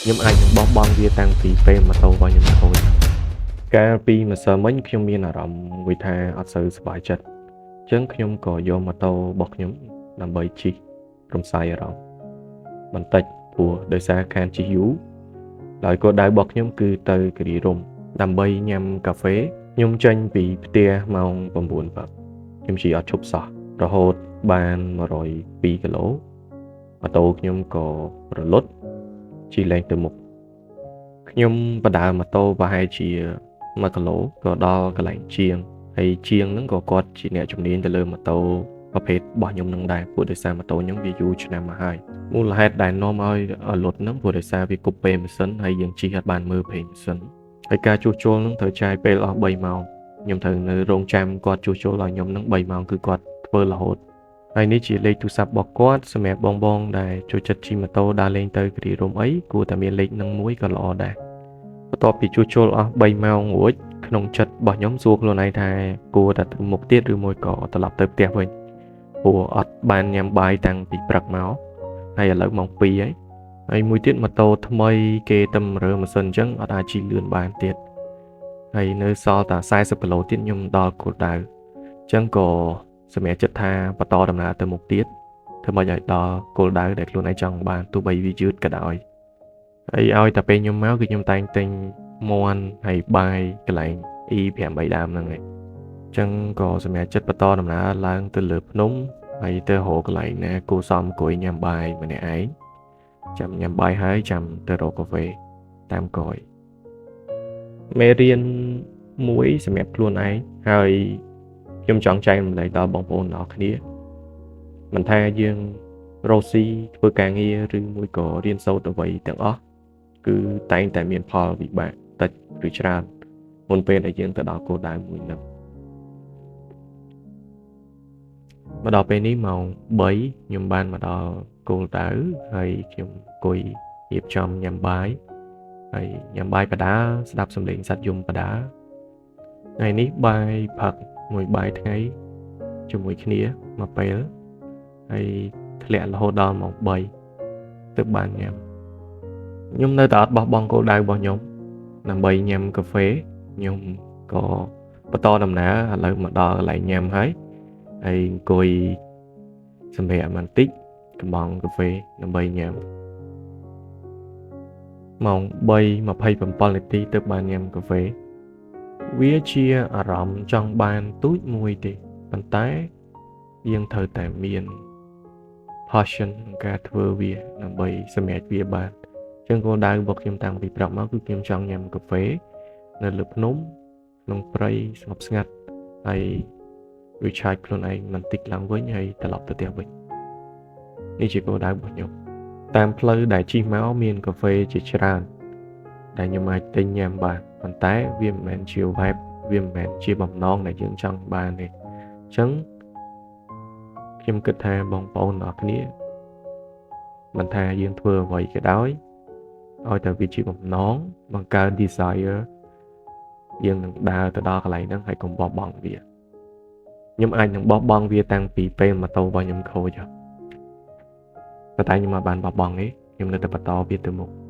ខ្ញុំអាចនឹងបោះបង់វាតាំងពីពេលម៉ូតូរបស់ខ្ញុំខូចកាលពីម្សិលមិញខ្ញុំមានអារម្មណ៍មួយថាអត់សូវសប្បាយចិត្តអញ្ចឹងខ្ញុំក៏យកម៉ូតូរបស់ខ្ញុំដើម្បីជិះរំសាយអារម្មណ៍បន្តិចព្រោះដោយសារខានជិះយូរដោយគោលដៅរបស់ខ្ញុំគឺទៅគិរីរម្យដើម្បីញ៉ាំកាហ្វេខ្ញុំចេញពីផ្ទះម៉ោង9ព្រឹកខ្ញុំជិះអត់ឈប់សោះរហូតបាន102គីឡូម៉ូតូខ្ញុំក៏រលត់ជិះលែងទៅមុខខ្ញុំបដើម៉ូតូប្រហែលជា1គីឡូក៏ដល់កន្លែងជាងហើយជាងហ្នឹងក៏គាត់ជាអ្នកជំនាញទៅលើម៉ូតូប្រភេទរបស់ខ្ញុំនឹងដែរព្រោះដោយសារម៉ូតូខ្ញុំវាយូរឆ្នាំមកហើយមូលហេតុដែលនាំឲ្យលត់ហ្នឹងព្រោះដោយសារវាគប់ពេលម៉ាស៊ីនហើយយើងជិះអត់បានមើលប្រេងម៉ាស៊ីនហើយការជួសជុលហ្នឹងត្រូវចាយពេលអស់3ម៉ោងខ្ញុំត្រូវនៅរងចាំគាត់ជួសជុលឲ្យខ្ញុំហ្នឹង3ម៉ោងគឺគាត់ធ្វើរហូតហើយនេះជាលេខទូរស័ព្ទរបស់គាត់សម្រាប់បងបងដែលចូលចិត្តជិះម៉ូតូដើរលេងទៅគិរីរម្យអីគួរតែមានលេខនឹងមួយក៏ល្អដែរបន្ទាប់ពីជួសជុលអស់3ម៉ោងរួចក្នុងចិត្តរបស់ខ្ញុំសួរខ្លួនឯងថាគួរតែទៅមុខទៀតឬមួយក៏ត្រឡប់ទៅផ្ទះវិញព្រោះអត់បានញ៉ាំបាយតាំងពីព្រឹកមកហើយឥឡូវម៉ោង2ហើយហើយមួយទៀតម៉ូតូថ្មីគេទៅរើម៉ាស៊ីនអញ្ចឹងអត់អាចជិះលឿនបានទៀតហើយនៅសល់តែ40គីឡូទៀតខ្ញុំដល់គោលដៅអញ្ចឹងក៏សម្រាប់ចិត្តថាបន្តដំណើរទៅមុខទៀតធ្វើម៉េចឲ្យដល់គោលដៅដែលខ្លួនឯងចង់បានទោះបីវាយឺតក៏ដោយហើយឲ្យតែពេលខ្ញុំមកគឺខ្ញុំតែងទិញមាន់ហើយបាយកន្លែង E8 ដើមហ្នឹងឯងអញ្ចឹងក៏សម្រាប់ចិត្តបន្តដំណើរឡើងទៅលើភ្នំហើយទៅរកកន្លែងណាគួរសមអង្គុយញ៉ាំបាយម្នាក់ឯងចាំញ៉ាំបាយហើយចាំទៅរកកាហ្វេតាមក្រោយមេរៀនមួយសម្រាប់ខ្លួនឯងហើយខ្ញុំចង់ចែករំលែកដល់បងប្អូនទាំងអស់គ្នាមិនថាយើងរកស៊ីធ្វើការងារឬមួយក៏រៀនសូត្រអ្វីទាំងអស់គឺតែងតែមានផលវិបាកតិចឬច្រើនមុនពេលដែលយើងទៅដល់គោលដៅមួយហ្នឹងមកដល់ពេលនេះម៉ោង3ខ្ញុំបានមកដល់គោលដៅហើយខ្ញុំអង្គុយរៀបចំញ៉ាំបាយហើយញ៉ាំបាយបដាស្ដាប់សំឡេងសត្វយំបដាថ្ងៃនេះបាយផឹកមួយបាយថ្ងៃជាមួយគ្នាមួយពេលហើយធ្លាក់រហូតដល់ម៉ោង3ទើបបានញ៉ាំខ្ញុំនៅតែអត់បោះបង់គោលដៅរបស់ខ្ញុំដើម្បីញ៉ាំកាហ្វេខ្ញុំក៏បន្តដំណើរឥឡូវមកដល់កន្លែងញ៉ាំហើយហើយអង្គុយសម្រាកបន្តិចកំងកាហ្វេដើម្បីញ៉ាំម៉ោង3:27នាទីទើបបានញ៉ាំកាហ្វេវាជាអារម្មណ៍ចង់បានទូចមួយទេប៉ុន្តែយើងត្រូវតែមាន passion ក្នុងការធ្វើវាដើម្បីសម្រេចវាបានអញ្ចឹងគោលដៅរបស់ខ្ញុំតាំងពីព្រឹកមកគឺខ្ញុំចង់ញ៉ាំកាហ្វេនៅលើភ្នំក្នុងព្រៃស្ងប់ស្ងាត់ហើយ recharge ខ្លួនឯងបន្តិចឡើងវិញហើយត្រឡប់ទៅផ្ទះវិញនេះជាគោលដៅរបស់ខ្ញុំតាមផ្លូវដែលជិះមកមានកាហ្វេជាច្រើនដែលខ្ញុំអាចទិញញ៉ាំបានប៉ុន្តែវាមិនមែនជា vibe វាមិនមែនជាបំណងដែលយើងចង់បានទេអញ្ចឹងខ្ញុំគិតថាបងប្អូនទាំងអស់គ្នាមិនថាយើងធ្វើអ្វីក៏ដោយឲ្យតែវាជាបំណងបង្កើត desire យើងនឹងដើរទៅដល់កន្លែងហ្នឹងហើយកុំបោះបង់វាខ្ញុំអាចនឹងបោះបង់វាតាំងពីពេលម៉ូតូរបស់ខ្ញុំខូចប៉ុន្តែខ្ញុំមិនបានបោះបង់ទេខ្ញុំនៅតែបន្តវាទៅមុខ